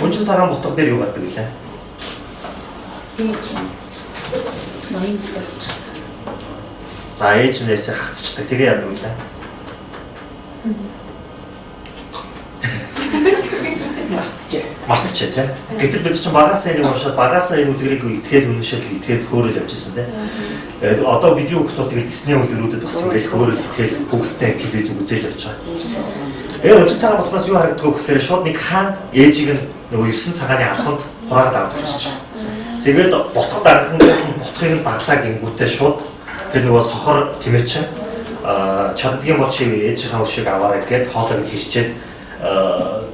Өнчин цагаан ботго дээр юу гардаг вүлээ? Ээж ноён болж. За ээж нээсээ хагцчихдаг. Тэгээ яадаг вүлээ? Мартчихээ тий. Гэтэл бид чинь багасаа энийг уншаад багасаа энэ үлгэрийг итгэл үнэмшил итгээд хөөрөл явж ирсэн тий. Тэгээд одоо бидний хүүхд бол тэгэл Дисней үлгэрүүдэд бас ингээл хөөрөл итгэл хүүхдтэй телевиз үзэл явж байгаа. Өнчин цагаан ботгоноос юу харагддаг вэ гэхээр шууд нэг хаан ээжийг нь нөгөө 9 цагааны алханд хураагаад аваад болчих. Тэгээд ботгод дарахангууд нь ботхыг нь даглаа гингүүтээ шууд тэр нөгөө сохор тэмээчин чаддгийн бол чи ээжийнхаа өшийг аваарай гэд хоолойг хэрчээд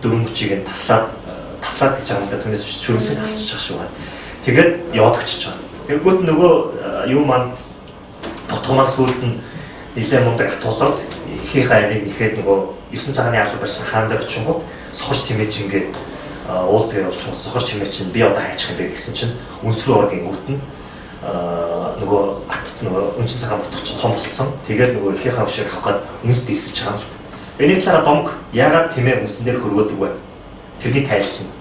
дөрвөн мөчийг нь таслаад гэж байгаа юм да, түүнээс шүрмсийг тасалж байгаа шүү. Тэгээд яваад өчөж байгаа. Тэгвэл нөгөө юу маань ботго маань сүүлд нь нэлээд мундаг атуулаад эхийнхээ амийг нэхэд нөгөө 9 цагааны алба барьсан хаан дээр очингууд сохорч тэмээч ингээд уулзгаа явуулчихсан. Сохорч тэмээч нь би одоо хайчих юм бэ гэсэн чинь үнс рүү ор гингүүт нь нөгөө ат нөгөө өнчин цагаан ботго чинь том болцсон. Тэгээд нөгөө эхийнхээ өшийг авах гээд үнс дийсэж байгаа юм л. Энийг талаараа домг яагаад тэмээ үнсэн дээр хөргөөдөг вэ? Тэрний тайлал нь.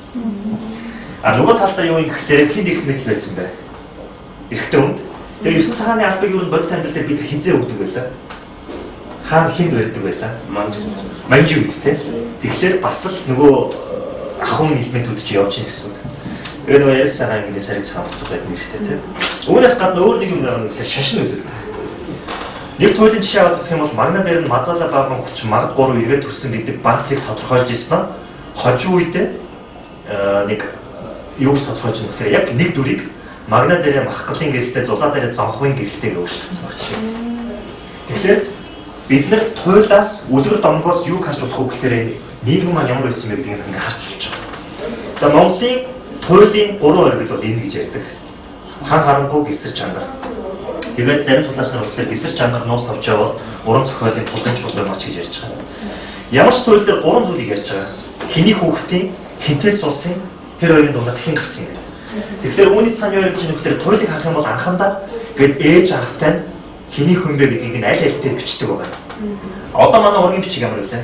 А нөгөө талдаа юу юм гэхлээр хинд ирэх мэдэл байсан бэ? Эрэгтэй хүнд. Тэгээ 9 цагааны албыг юу н бодит амьдрал дээр бид хизээ өгдөг байлаа. Хаан хинд барьдаг байлаа? Манжи үед те. Тэгэхээр бас л нөгөө ахуйн элементүүд чи явж гин гэсэн үг. Тэгээ нөгөө яриг цагаан ангины сарыг цагаан ботго байдаг нэртэй те. Үүнээс гадна өөр нэг юм байгаа нь гэхлээр шашин нөлөөлдөг. Нэг туйлын жишээ аваад үзэх юм бол магна дээр нь мазала баахан хүч магад 3 эргээд төрсөн гэдэг баатрыг тодорхойлж ирсэн нь хожим үедээ нэг юу гэж тодорхойлж байгаа гэхээр яг нэг дүрийг магна дээрээ махгалын гэрэлтэй, зулаа дээрээ зонхын гэрэлтэйг өөрчилсөн баг жишээ. Тэгэхээр бид нар туйлаас үлгэр домгоос юуг харж болох вэ гэхээр нийгэм маань ямар байсан бэ гэдгийг ингээ харж болж байгаа. За Монголын туйлын 3 оргил бол энэ гэж ярьдаг. Хан харанхуй, гисэр чанар. Тэгээд зарим судлаач нар болохоор гисэр чанар нуус товчоо бол уран зохиолын тулгын чуулган мач гэж ярьж байгаа. Ямар ч туйл дээр 3 зүйлийг ярьж байгаа. Хэний хүүхдийн, хинтээс суусан, тэр хоёрын дундаас хэн гарсан юм бэ? Тэгэхээр үүний цаана юу ярьж байгаа нөхлөөр туйлыг харах юм бол анхандаа гээд ээж аавтай нь хэний хүн бэ гэдгийг нь аль альтэй бичдэг байгаа. Одоо манай ургийн бичиг ямар вэ?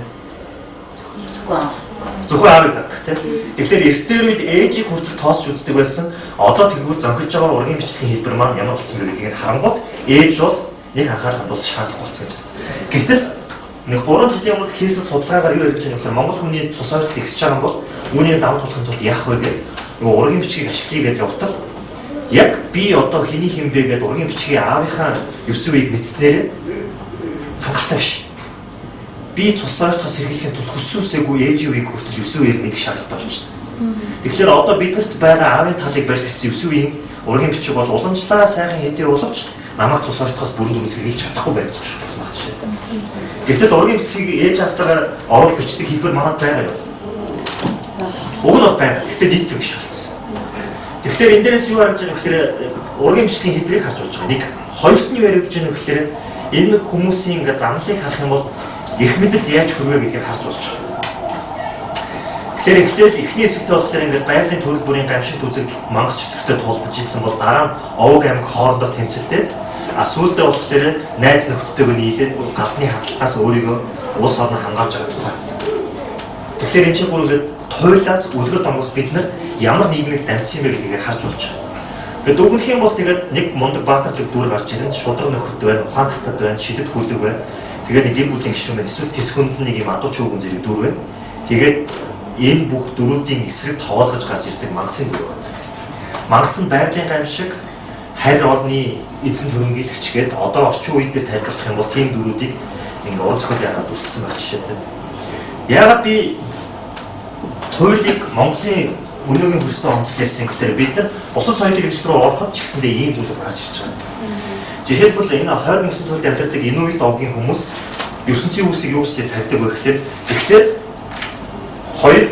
Зөвхөн аавыг дагдаг тийм. Тэгэхээр эртээр үед ээжийг хүртэл тооцож үздэг байсан. Одоо тэгвэл зөнхөж байгаа ургийн бичлэгийн хэлбэр маань ямар болсон бэ гэдгийг харангуут ээж бол нэг анхаарал хандуулах шаардлага болсон гэж. Гэтэл нэг 3 жилийн өмнө хийсэн судалгаагаар юу ярьж байгаа юм бэ? Монгол хүний цус ойртол ихсэж байгаа юм бол үүнийг даван туулахын тулд яах вэ гэдэг нөгөө ургийн бичгийг ашиглая гэж явтал яг би одоо хэний хин бэ гэдээ ургийн бичгийн аавынхаа 9 үеийг мэдснээрээ хангалттай биш. Би цус ойртохоос сэргийлэхийн тулд хүссэн үсээгүй ээжийн үеийг хүртэл 9 үеэр мэдэх шаардлагатай болчихно. Тэгэхээр одоо биднэрт байгаа аавын талыг барьж бичсэн 9 үеийн ургийн бичиг бол уламжлалаа сайхан хэдий боловч намайг цус ойртохоос бүрэн дүрэн сэргийлж чадахгүй байж байгаа юм жишээ. Гэтэл ургийн бичгийг ээж аавтайгаа оруулж бичдэг хэлбэр манад байгаа юу? Уг нь бол байгаа. Гэхдээ нийт биш болсон. Тэгэхээр энэ дээрээс юу харж байгаа гэхээр ургийн бичлэгийн хэлбэрийг харж болж байгаа. Нэг, хоёрт нь юу яригдж байгаа гэхээр энэ хүмүүсийн ингээ замлыг харах юм бол эрх мэдэлд яаж хүрвэ гэдгийг харж болж байгаа. Тэгэхээр эхлээл эхний хэсэгтээ болохоор ингээд байгалийн төрөл бүрийн гамшигт үзэгдэл мангас чөтгөртэй тулдаж исэн бол дараа нь овог аймаг хоорондоо тэмцэлдээд а сүүлдээ болохоор найз нөхдөдтэйгөө нийлээд галны хадгалахаас өөрийгөө улс орноо хамгаалж байгаа тухай. Тэгэхээр энэ чинь бүр ингээд туйлаас үлгэр домгоос бид нар ямар нийгмийг дамжсан бэ гэдгийг харж болж байгаа. Тэгээд дүгнэх юм бол тэгээд нэг мундаг баатарлаг дүр гарч ирнэ, шудраг нөхөд байна, ухаан татад байна, шидэт хүлэг байна. Тэгээд нэг гэр бүлийн гишүүн байна. Эсвэл тэс хөндлөн нэг юм адуу чүүгэн зэрэг дүр байна. Тэгээд энэ бүх дүрүүдийн эсрэг тоолгож гарч ирдэг мангасын дүр байна. Мангас нь байгалийн гамшиг, харь орны эзэн төрөнгийн гээд одоо орчин үед дээр тайлбарлах юм бол тийм дүрүүдийг ингээ уран зохиол яагаад үүсгэсэн байх жишээтэй. Яагаад би туйлыг Монголын өнөөгийн хөрстөө онцлж ярьсан гэхээр бид нар бусад соёлын хэрэгжил рүү ороход ч гэсэндээ ийм зүйлүүд гарч ирж байгаа. Жишээлбэл энэ 29 туйлд амьдардаг Инуит овгийн хүмүүс ертөнцийн үүслийг юу гэж тавьдаг вэ гэхээр эхлээд хоёр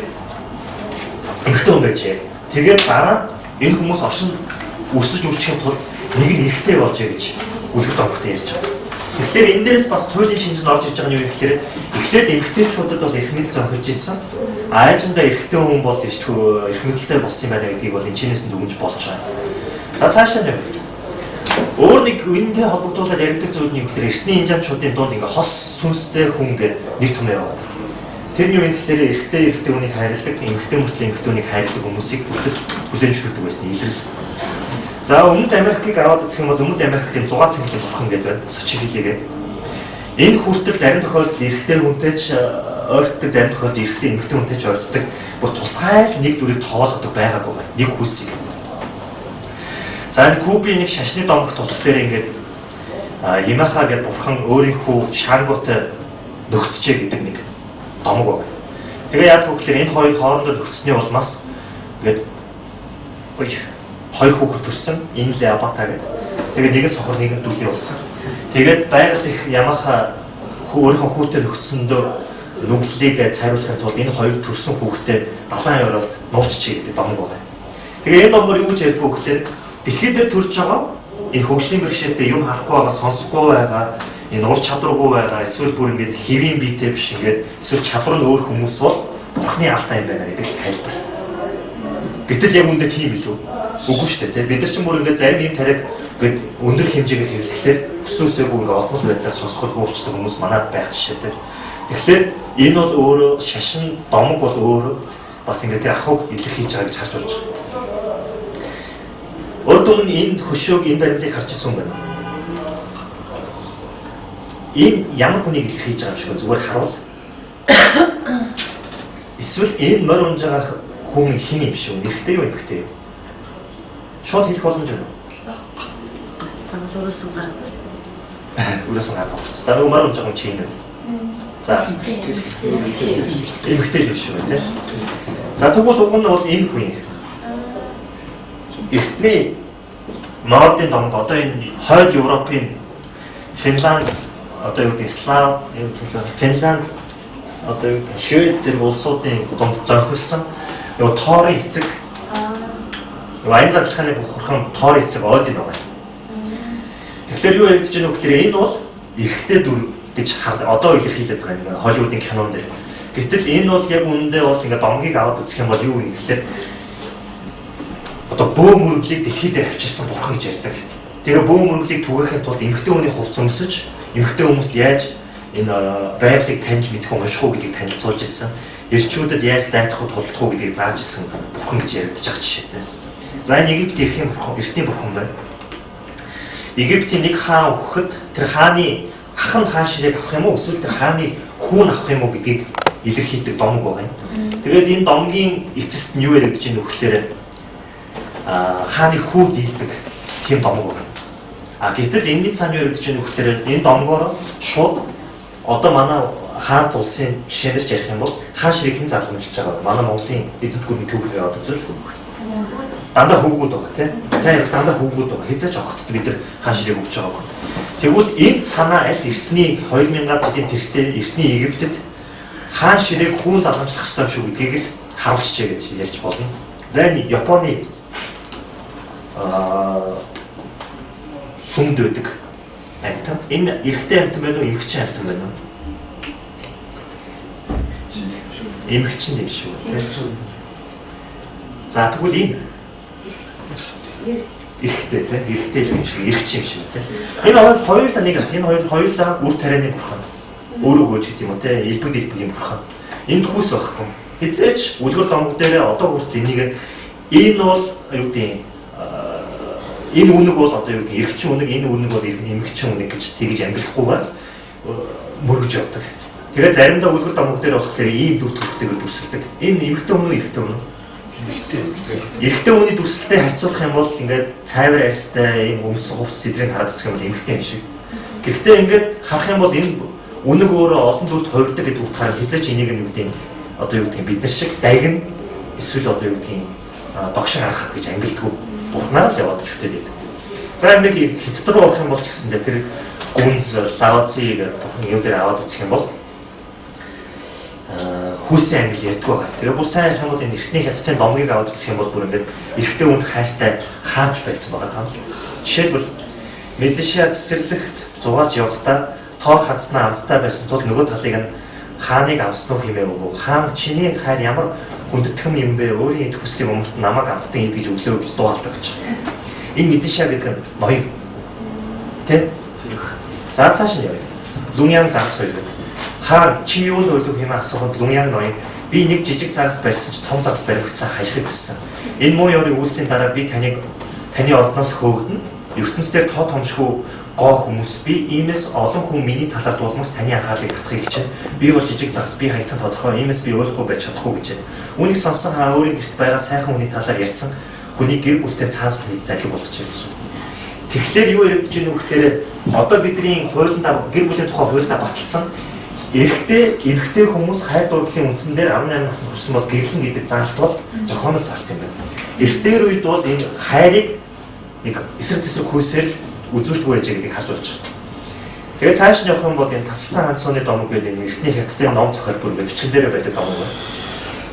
эмэгтэй хүн байжээ. Тэгээд дараа энэ хүмүүс оршин өрсөж үрчхийн тулд нэг нь эрэгтэй болжээ гэж үлгэр домогтой ярьж байгаа. Тэгэхээр энэ дээрээс бас туйлын шинж нь орж иж байгаа нь юу гэхээр эхлээд эмэгтэйчүүдэд бол эрх мэдэл зөнхөж исэн. Аажиндаа эрэгтэй хүн бол эрх мэдэлтэй болсон юм байна гэдгийг бол энэ чинээс нь дүгнж болж байгаа. За цаашаа нь өөр нэг үнэнтэй холбогдуулаад яригддаг зүйл нь юу гэхээр эртний инжамчуудын дунд ингээ хос сүнстэй хүн гэдэг нэр том яваад. Тэр нь юу юм гэхээр эрэгтэй эрэгтэй хүнийг хайрладаг, эмэгтэй мөртлөө эмэгтэй хүнийг хайрладаг хүмүүсийг хүртэл хүлээн зөвшөөрдөг байсан илрэл. За Өмнөд Америкийг аваад үзэх юм бол Өмнөд Америкт тийм 6 цэнгэлийн бурхан гэдэг байна. Сочифили гэдэг. Энэ хүртэл зарим тохиолдолд эрэгтэй хүнтэй ч ойртдог, зарим тохиолдолд эрэгтэй эмэгтэй хүнтэй ч ойртдог. Бүр тусгай л нэг дүрийг тоолгодог байгаагүй байна. Нэг хүсийг. За энэ Кубын нэг шашны домогт болохоор ингээд Ямаха гэдэг бурхан өөрийнхөө Шанготой нөхцөжээ гэдэг нэг домог байна. Тэгээ яадаг вэ гэхээр энэ хоёр хоорондоо нөхцсөний улмаас ингээд хоёр хүүхэд төрсөн. Энэ л Абата гэдэг. Тэгээ нэг нь сохор, нэг нь дүлий болсон. Тэгээд байгаль их Ямаха өөрийнхөө хүүтэй нөхцсөндөө нүглийг цайруулахын тулд энэ хоёр төрсөн хүүхдээ далайн ёроолд нууччихъя гэдэг домог байна. Тэгээ энэ домгоор юу гэж ярьдаг вэ гэхээр дэлхий дээр төрж байгаа энэ хөгжлийн бэрхшээлтэй юм харахгүй байгаа, сонсохгүй байгаа, энэ ур чадваргүй байгаа, эсвэл бүр ингээд хэвийн биетэй биш ингээд эсвэл чадвар нь өөр хүмүүс бол бурхны алдаа юм байна гэдэг тайлбар. Гэтэл яг үндэ тийм билүү? Үгүй шүү дээ, тийм. Бид нар чинь бүр ингээд зарим юм тариаг ингээд өндөр хэмжээгээр хэвлэхлээр өсөөсөөгүй ингээд олдмол байдлаар сонсоход уурчдаг хүмүүс манад байх жишээтэй. Тэгэхээр энэ бол өөрөө шашин домог бол өөрөө бас ингээд тэр ахуйг илэрхийлж байгаа гэж харж болж байгаа. Урд өмнө энэ хөшөөг, энэ баримлыг харж ирсэн юм байна. Энэ ямар хүнийг илэрхийлж байгаа юм шиг зүгээр харуул. Эсвэл энэ морь унж байгаа хүн хэн юм шиг вэ? Эрэгтэй юу, эмэгтэй юу? Шууд хэлэх боломж байна уу? Загвал өрөөсөн гар. Өрөөсөн гар авчихсан. За нөгөө морь унж байгаа хүн чи юм бэ? За эмэгтэй юм шиг байна тийм. За тэгвэл уг нь бол энэ хүн. Эртний Нордын домог одоо энэ хойд Европын Финланд одоо юу гэдэг Слав, Финланд одоо юу гэдэг Швед зэрэг улсуудын дунд зохиолсон нөгөө Торын эцэг нөгөө аян зарлагын бурхан Тор эцэг Один байгаа. Тэгэхээр юу яригдж байна вэ гэхээр энэ бол эрэгтэй дүр гэж одоо илэрхийлээд байгаа юм Холливуудын кинон дээр. Гэтэл энэ бол яг үнэндээ бол ингээд домгийг аваад үзэх юм бол юу юм гэхээр одоо бөө мөрөглийг дэлхий дээр авчирсан бурхан гэж ярьдаг. Тэгээ бөө мөрөглийг түгээхин тулд эмэгтэй хүний хувцас өмсөж, эмэгтэй хүмүүст яаж энэ байгалыг таньж мэдэх унших уу гэдгийг танилцуулж ирсэн. Эрчүүдэд яаж дайтах уу, тулдах уу гэдгийг зааж ирсэн бурхан гэж яригдаж байгаа жишээтэй. За энэ Египт эрхийн бурхан, эртний бурхан байна. Египтийн нэг хаан өгөхөд тэр хааны ах нь хаан ширээг авах юм уу эсвэл тэр хааны хүү нь авах юм уу гэдгийг илэрхийлдэг домог байгаа юм. Тэгээд энэ домгийн эцэст нь юу яригдж байна вэ гэхээр хааны хүү дийлдэг тийм домог байна. А гэтэл энэний цаана юу яригдж байна вэ гэхээр энэ домгоор шууд одоо манай хаант улсын жишээнээр ч ярих юм бол хаан ширээг хэн зарламжилж байгаа вэ? Манай Монголын эзэнт гүрний түүхийг аваад үзвэл дандаа хөвгүүд байгаа тийм. Сайн ярих дандаа хөвгүүд байгаа. Хизээч огтд бид нар хаан ширээг өгч байгаагүй. Тэгвэл энэ санаа аль эртний 2000-аад жилийн тэртээ эртний Египтэд хаан ширээг хүүн залгамжлах ёстой юм шиг гэдгийг л харуулчихжээ гэж ярьж болно. За энэ Японы сүмд байдаг амьтан. Энэ эрэгтэй амьтан байна уу, эмэгчин амьтан байна уу? Эмэгчин юм шиг тийм. За тэгвэл энэ эрэгтэй тийм, эрэгтэй юм шиг, эрэгч юм шиг тийм. Энэ хоёулаа нэг юм. Энэ хоёр хоёулаа үр тарианы бурхан. Өөрөө гөөж гэдэг юм уу тийм, элбэг дэлбэгийн бурхан. Энд хүүс байхгүй. Хизээч үлгэр домог дээрээ одоо хүртэл энийг энэ бол юу гэдэг энэ үнэг бол одоо юу гэдэг эрэгчин үнэг, энэ үнэг бол эмэгчин үнэг гэж тэгж ангилахгүйгээр мөргөж явдаг. Тэгээ заримдаа үлгэр домог дээр болохоор ийм дүр төрхтэйгээр дүрсэлдэг. Энэ эмэгтэй хүн үү, эрэгтэй хүн үү? Эрэгтэй хүний дүрслэлтэй харьцуулах юм бол ингээд цайвар арьстай ийм өмсөн хувцас эдрийг хараад үзэх юм бол эмэгтэй юм шиг. Гэхдээ ингээд харах юм бол энэ үнэг өөрөө олон дүрд хувирдаг гэдэг утгаараа хизээч энийг нь юу гэдэг одоо юу гэдэг бид нар шиг дагна эсвэл одоо юу гэдэг догшин архат гэж ангилдаггүй. Бурхнаар л яваад шүтээд байдаг. За энэ нэг хятад руу орох юм бол ч гэсэндээ тэр гүнз, лаоци гэдэг бурхан юм дээр аваад үзэх юм бол хүүсийн англи ярьдаг байгаа. Тэгээ бүр сайн ярих юм бол энэ эртний хятадын домгийг аваад үзэх юм бол бүр ингээд эрэгтэй хүнд хайртай хаанч байсан байгаа юм л. Жишээлбэл Мезишиа цэцэрлэгт зугаалж явахдаа тоор хадснаа амттай байсан тул нөгөө талыг нь хааныг авсан уу хэмээн өгөв. Хаан чиний хайр ямар хүндэтгэм юм бэ? Өөрийн эд хүслийг умарт намайг амттан ид гэж өглөө гэж дуу алдаг гэж. Энэ Мезишиа гэдэг нь ноён. Тэ? За цааш нь явъя. Лүньян загас хоёр гэдэг. Хаан чи юу л өлөг хэмээн асуухад Лүньян ноён би нэг жижиг загас барьсан ч том загас баригдсан хаяхыг хүссэн. Энэ муу ёрын үйлдлийн дараа би таныг таны ордноос хөөгдөн. ертөнцийн тоо томшгүй гоо хүмүүс би иймээс олон хүн миний талаар дуулмас таны анхаарлыг татахыг хичээн. Би бол жижиг загас, би хаягдан тодорхой, иймээс би ойлгохгүй байж чадахгүй гэжээ. Үүнийг сонссон хаан өөрийн гэрт байгаа сайхан хүний талаар ярьсан хүний гэр бүлтэй цаанаас хийж залиг болгожээ гэж. Тэгэхээр юу яригдж байна вэ гэхээр одоо бидний хуулиндаа гэр бүлийн тухай хуулиндаа баталсан эрэгтэй эмэгтэй хүмүүс хайр дурлалын үндсэн дээр 18 наснд хүрсэн бол гэрлэн гэдэг заалт бол зохиомл заалт юм байна. Эртээр үед бол энэ хайрыг нэг эсрэг тэсрэг хүйсээр л үзүүлдэггүй байж гэдгийг харж болж байна. Тэгээ цааш нь явах юм бол энэ тасалсан ханцууны домог гэдэг энэ эртний хятадын ном зохиол бүр бичгэн дээрээ байдаг домог байна.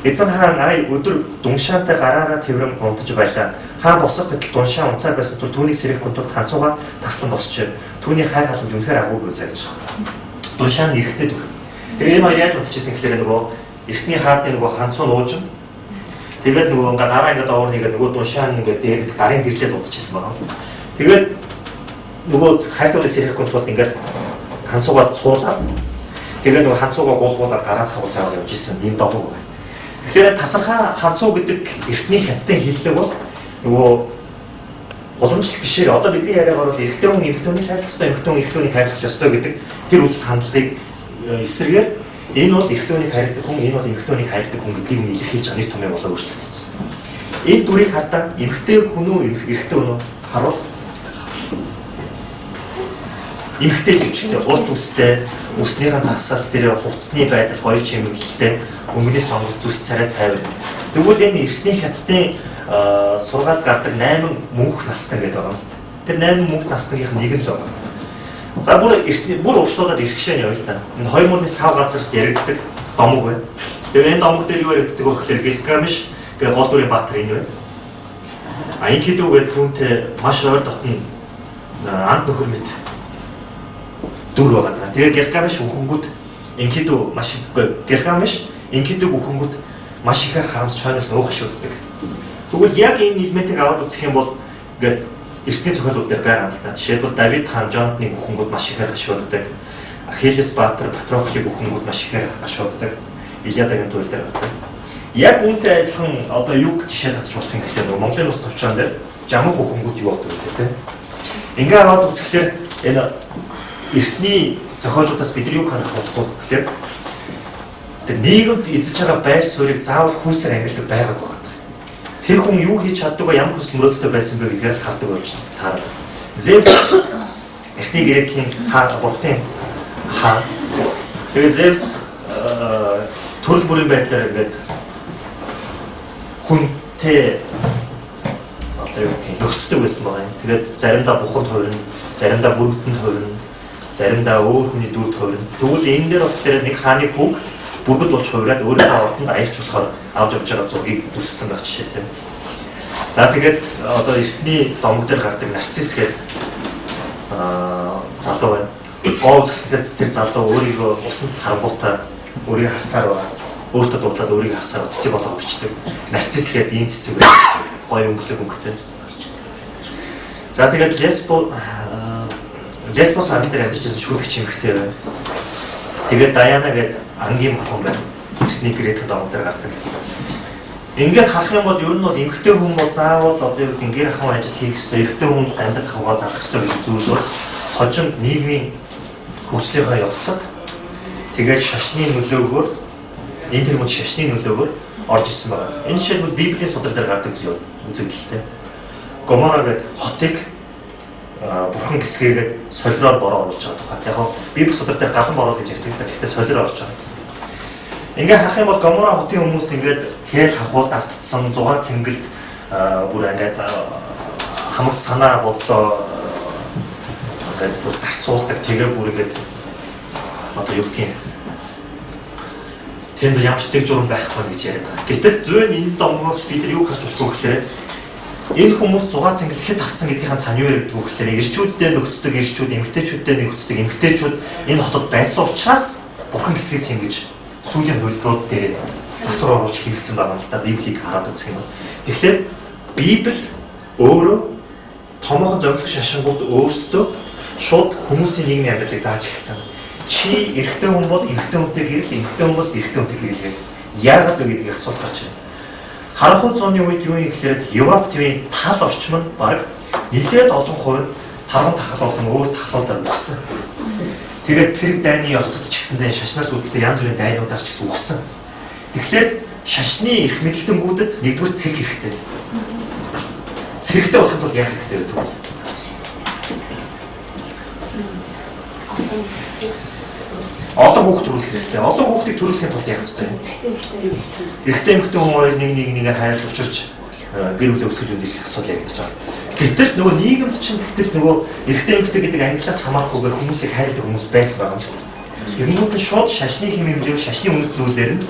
Эзэн хаан ай өдөр дуншаантай гараараа тэрвэм унтаж байлаа. Хаан босох гэтэл дуншаан унцаар байсан тул түүнийг сэрэхгүй тулд ханцууга таслан босчээ. Түүний хайр халамж үнэхээр агуугүй үзээ гэж. Дуншаан нь эрэгтэй дүр. Тэгээ энэ хоёр яаж унтчихсэн гэхээр нөгөө эртний хааны нөгөө ханцуу нуужин. Тэгээд нөгөө ингээ гараа ингээ доогуур нэгээ нөгөө дуншаан ингээ дээр гарын дэрлээд унтчихсан байгаа. Тэгээд нөгөө хайртуулыг сэрэхгүй тулд ингээд ханцуугаа цуулаад тэгээд нөгөө ханцуугаа гулгуулаад гараа цавуулж аваад явж исэн ийм домог байна. Тэгэхээр тасархаа ханцуу гэдэг эртний хятадын хэллэг бол нөгөө уламжлалт бишээр одоо бидний яриагаар бол эрэгтэй хүн эмэгтэй хүнийг хайрлах ёстой, эмэгтэй хүн эрэгтэй хүнийг хайрлах ёстой гэдэг тэр үзэл хандлагыг эсрэгээр энэ бол эрэгтэй хүнийг хайрладаг хүн, энэ бол эмэгтэй хүнийг хайрладаг хүн гэдгийг нь илэрхийлж байгаа нэр томьёо болоо өөрчлөгдсөн. Энэ дүрийг хардаа эмэгтэй хүн үү, эрэгтэй хүн үү харуул эмэгтэй төвчтэй урт үстэй, үснийхэн засал тэр хувцсны байдал гоё чимэглэлтэй, өнгөний сонголт зүс царай цайвар. Тэгвэл энэ эртний хятадын сургаалд гардаг 8 мөнх настан гэдэг байгаа юм л да. Тэр 8 мөнх настангийнх нэг нь л байгаа. За бүр эртний бүр уршлуулад ирэх шээ явъя л да. Энэ хоёр мөрний сав газарт яригддаг домог байна. Тэгээ энэ домог дээр юу яригддаг вэ гэхээр Гилгамеш гэх гол дүрийн баатар энэ байна. А Энкиду гэдэг түүнтэй маш ойр дотн анд нөхөр мэт дүр байгаа даа. Тэгээ Гилгамеш үхэнгүүд Энкиду маш Гилгамеш Энкидуг үхэнгүүд маш ихээр харамс чойноос нуух шүддэг. Тэгвэл яг энэ элементийг аваад үзэх юм бол ингээд эртний зохиолууд дээр байгаа юм л да. Жишээлбэл Давид хаан Жонатныг үхэнгүүд маш ихээр гашууддаг. Ахиллес баатар Патроклыг үхэнгүүд маш ихээр гашууддаг. Илиадагийн туйл дээр байдаг. Яг үүнтэй адилхан одоо юу жишээ татж болох юм гэхээр нөгөө Монголын улс төвчөн дээр жамх үхэнгүүд юу болдог вэ те. Ингээ аваад үзэхлээр энэ эртний зохиолуудаас бид нар юу харах болох вэ гэхээр тэр нийгэмд эзэлж байгаа байр суурийг заавал хүйсээр ангилдаг байгааг байна. Тэр хүн юу хийж чаддаг вэ, ямар хүсэл мөрөөдөлтэй байсан бэ гэдгээр л хардаг болж таарна. Зевс эртний грекийн хаан, бурхны хаан. Тэгээд Зевс төрөл бүрийн байдлаар ингээд хүнтэй одоо юу гэх юм нөхцдөг байсан байгаа юм. Тэгээд заримдаа буханд хувирна, заримдаа бүргэдэнд хувирна, заримдаа өөр хүний дүрд хувирна. Тэгвэл энэ дээр болохоор нэг хааны хүүг бүргэд болж хувираад өөрийнхөө ордонд аяч болохоор авч явж байгаа зургийг дүрссэн байх жишээтэй. За тэгээд одоо эртний домог дээр гардаг нарцисс гэдэг залуу байна. Гоо үзэсгэлэнтэй тэр залуу өөрийгөө усанд харангуйтаа өөрийгөө харсаар байгаа. Өөртөө дуудлаад өөрийгөө харсаар цэцэг болоо хөрчдөг. Нарцисс гэдэг ийм цэцэг байна. Гоё өнгөлөг өнгөтэй. За тэгээд Лесбос аран дээр амьдарч байсан шүлэг чимэгтэй байна. Тэгээд Даяна гэдэг ангийн бурхан байна. Эртний грек домог дээр гардаг. Ингээд харах юм бол ер нь бол эмэгтэй хүн бол заавал одоо юу гэдэг гэр ахуйн ажил хийх ёстой, эрэгтэй хүн л амьдрал ахуйгаа залах ёстой гэж зүйл бол хожим нийгмийн хөгжлийнхаа явцад тэгээд шашны нөлөөгөөр энэ тэр мөн шашны нөлөөгөөр орж ирсэн байна. Энэ жишээлбэл Библийн судар дээр гардаг зүйл үзэгдэлтэй. Гомора гэдэг хотыг бурхан гисгээгээд солироор бороо оруулж байгаа тухай. Яг нь Библи судар дээр галан бороо гэж ярьдаг л да. Гэхдээ солир орж байгаа. Ингээ харах юм бол Гомора хотын хүмүүс ингээд хэл хахуулд автцсан, зугаа цэнгэлд бүр ингээд хамаг санаа бодлоо ингээд бүр зарцуулдаг. Тэгээ бүр ингээд одоо юу гэдгийг тэнд ямар ч дэг журам байхгүй гэж яриад байгаа. Гэтэл зүүн энэ домгоос бид нар юу харж болох вэ гэхээр энэ хүмүүс зугаа цэнгэлд хэд авцсан гэдгийнхаа цан юу яригддаг вэ гэхээр эрчүүддээ нөхцдөг эрчүүд, эмэгтэйчүүддээ нөхцдөг эмэгтэйчүүд энэ хотод байсан учраас бурхан гисгээс юм гэж сүүлийн хувилбарууд дээр засвар оруулж хэвлсэн байгаа юм л да. Библийг хараад үзэх юм бол. Тэгэхээр Библи өөрөө томоохон зовлон шашингууд өөрсдөө шууд хүмүүсийн нийгмийн амьдралыг зааж эхэлсэн. Чи эрэгтэй хүн бол эмэгтэй хүнтэй гэрэл, эмэгтэй хүн бол эрэгтэй хүнтэй гэрэлгээ. Яагаад вэ гэдгийг асуулт гарч ирнэ. Харанхуй зууны үед юу юм гэхээр Европ твийн тал орчим нь бараг нэлээд олон хувь нь тарган тахал болон өөр тахлуудаар үхсэн. Тэгээд цэрэг дайны явцад ч гэсэндээ шашнаас үүдэлтэй янз бүрийн дайнуудаас ч гэсэн үхсэн. Тэгэхээр шашны эрх мэдэлтэнгүүдэд нэгдүгээр цэрэг хэрэгтэй. Цэрэгтэй болохын тулд яах хэрэгтэй вэ тэгвэл? Олон хүүхд төрүүлэх хэрэгтэй. Олон хүүхдийг төрүүлэхийн тулд яах ёстой юм? Эрэгтэй эмэгтэй хүн хоёр нэг нэгээ хайрлаж учирч гэр бүлээ өсгөж өндөрлөх асуудал яригдаж байгаа. Гэтэл нөгөө нийгэмд чинь тэгтэл нөгөө эрэгтэй эмэгтэй гэдэг ангилаас хамаарахгүйгээр хүмүүсийг хайрладаг хүмүүс байсан байгаа юм л та. Тэрнүүд нь шууд шашны хэм хэмжээ, шашны үнэт зүйлээр нь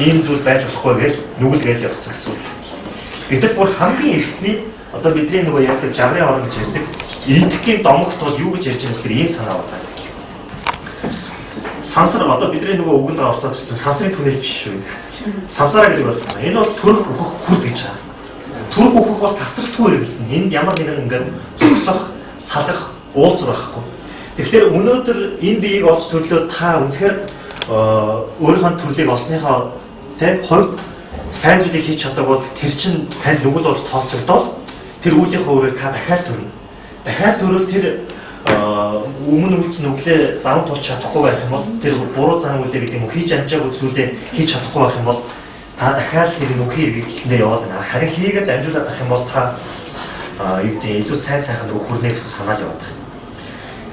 ийм зүйл байж болохгүй гэж нүгэлгээл явцсан гэсэн үг. Гэтэл бүр хамгийн эртний одоо бидний нөгөө яадаг жаврын орон гэж ярьдаг энтхийн домогт бол юу гэж ярьж байгаа гэхээр ийм санаа байна. Сансар одоо бидний нөгөө үгэнд оролцоод ирсэн сансрын түнэл биш шүү. Самсара гэдэг бол энэ бол төрөх өөхөх хүрд гэж байгаа. Төрөх өөхөх бол тасралтгүй хэрэглэнэ. Энд ямар нэгэн ингээд зогсох, салгах, уулзах байхгүй. Тэгэхээр өнөөдөр энэ биеийг олж төрлөө та үнэхээр өөрийнхөө төрлийг олсныхоо тэ хувьд сайн зүйлийг хийж чаддаг бол тэр чинь танд нүгэл болж тооцогдоод тэр үйлийнхээ үрээр та дахиад төрнө. Дахиад төрөл тэр өмнө үлдсэн нүглээ даван туулж чадахгүй байх юм бол тэр буруу зан үйлээ гэдэг юм уу хийж амжаагүй зүйлээ хийж чадахгүй байх юм бол та дахиад тэр нүхий эргэлтэндээ яваад байна. Харин хийгээд амжуулаад авах юм бол та юу гэдэг илүү сайн сайхан руу хүрнэ гэсэн санаа л яваад байна.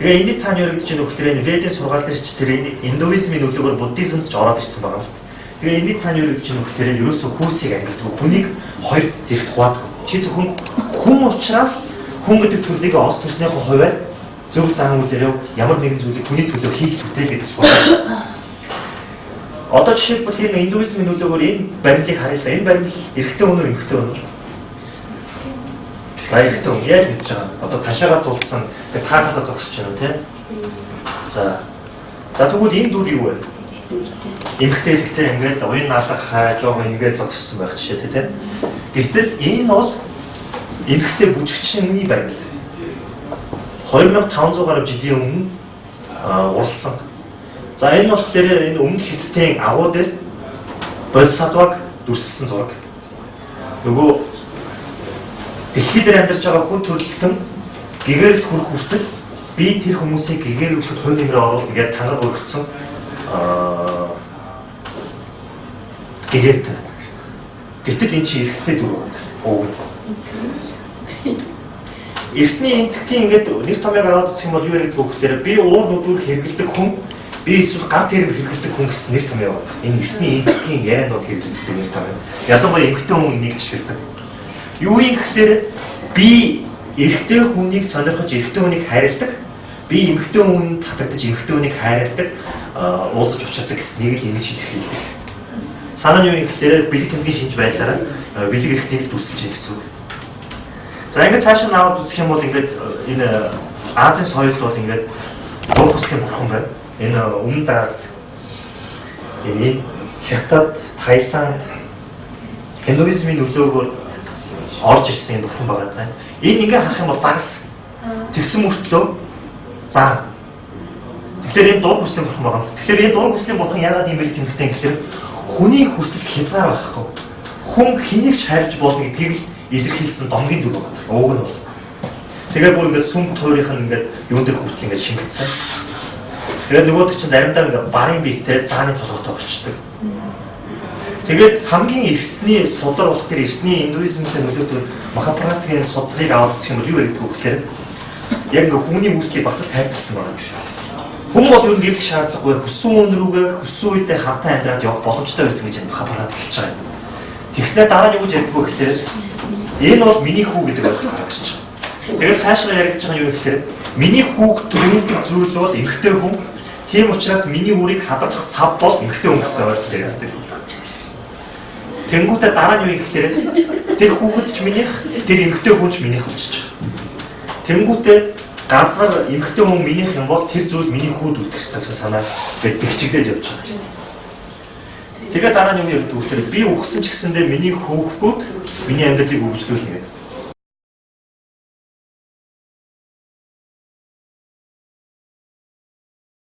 Тэгээ энэний цаана юу яригдж байгаа нөхлөөр энэ Ведийн сургаал дээр ч тэр энэ индуизмын нөлөөгөөр буддизмд ч ороод ирсэн байгаа юм л. Тэгээ энэний цаана юу яригдж байгаа нөхлөөр ерөөсөө хүүсийг ангилдаг. Хүнийг хоёр зэрэгт хуваадаг. Чи зөвхөн хүн учраас хүн гэдэг төрлийг олс төрснийхөө хувиар зөв зан үйлээрээ ямар нэгэн зүйлийг хүний төлөө хийж бүтээл гэдэг сургаал. Одоо жишээлбэл энэ индуизмын нөлөөгөөр энэ баримлыг харъя л да. Энэ баримл эрэгтэй хүн үү, эмэгтэй хүн үү? За эрэгтэй хүн яаж мэдж байгаа? Одоо ташаагаа тулцсан тэгээ таахазаа зогсож байна тий. За. За тэгвэл энэ дүр юу вэ? Эмэгтэйлэгтэй ингээд уян наалга хай жоохон ингээд зогссон байх жишээ тий. Гэтэл энэ бол эмэгтэй бүжигчний баримл. 2500 гаруй жилийн өмнө уралсан. За энэ болохоор энэ өмнө Хятадын агуу дээр бодисатваг дүрсэлсэн зураг. Нөгөө дэлхий дээр амьдарч байгаа хүн төрөлхтөн гэгэрэлд хүрэх хүртэл би тэр хүмүүсийг гэгэрүүлэхэд хувь нэмрээ оруулна гэж танга өргөцсөн гэгээнт. Гэтэл энэ чинь эрэгтэй дүр байна гэсэн. Ууг. Эртний энтхийн ингээд нэр томьёог аваад үзэх юм бол юу яригддаг вэ гэхээр би уур нүдүүр хэрэгэлдэг хүн, би эсвэл гар тэрм хэрэгэлдэг хүн гэсэн нэр томьёо байна. Энэ эртний энтхийн ярианд хэрэглэгддэг нэр томьёо. Ялангуяа эмэгтэй хүн энийг ашигладаг. Юу юм гэхээр би эрэгтэй хүнийг сонирхож эрэгтэй хүнийг хайрладаг, би эмэгтэй хүнд татагдаж эмэгтэй хүнийг хайрладаг, уулзаж учирдаг гэснийг л ингэж илэрхийлдэг. Санаа нь юу юм гэхээр бэлэг тэмдгийн шинж байдлаараа бэлэг эрхтнийг л дүрсэлж байна гэсэн үг. За ингээд цаашаа наваад үзэх юм бол ингээд энэ Азийн соёлд бол ингээд дур хүслийн бурхан байна. Энэ Өмнөд Аз, энэ Хятад, Таиланд, Индуизмын нөлөөгөөр орж ирсэн юм бурхан байгаа даа. Энэ ингээ харах юм бол загас. Тэгсэн мөртлөө заа. Тэгэхээр энэ дур хүслийн бурхан байгаа юм. Тэгэхээр энэ дур хүслийн бурхан яагаад ийм бэлэг тэмдэгтэй юм гэхээр хүний хүсэлт хязгаар байхгүй. Хүн хэнийг ч хайрлаж болно гэдгийг л илэрхийлсэн домгийн дүр байгаа. Ууг нь бол. Тэгээ бүр ингээд сүм туурийнх нь ингээд юун дээр хүртэл ингээд шингэцсэн. Тэгээд нөгөөдөг чинь заримдаа ингээд барын биетэй зааны толгойтой болчдөг. Тэгээд хамгийн эртний судар болох тэр эртний индуизмтэй нөлөөтэй Махабхаратын судрыг аваад үзэх юм бол юу яригддаг вэ гэхээр яг ингээд хүмүүний үүслийг бас л тайлбарласан байгаа юм шиг. Хүн бол юу гэрлэх шаардлагагүй хүссэн үн рүүгээ хүссэн үедээ хамтан амьдраад явах боломжтой байсан гэж энэ Махабхарат хэлж байгаа юм. Тэгснээр дараа нь юу гэж ярьдаг вэ гэхээр энэ бол миний хүү гэдэг ойлголт гараад ирж байгаа. Тэгээд цаашаа яригдж байгаа юу гэхээр миний хүүг төрүүлэх зүйл бол эмэгтэй хүн. Тийм учраас миний үрийг хадгалах сав бол эмэгтэй хүн гэсэн ойлголт яригддаг. Тэнгүүтээ дараа нь юу гэхээр тэр хүүхэд ч минийх, тэр эмэгтэй хүн ч минийх болчихж байгаа. Тэнгүүтээ газар эмэгтэй хүн минийх юм бол тэр зүйл миний хүүд үлдэх ёстой гэсэн санаа гээд бэхжигдээд явж байгаа. Тэгээ дараа нь юу ярьдаг вэ гэхээр би үхсэн ч гэсэндээ миний хөөхгүүд миний амьдралыг өгжлүүлнэ.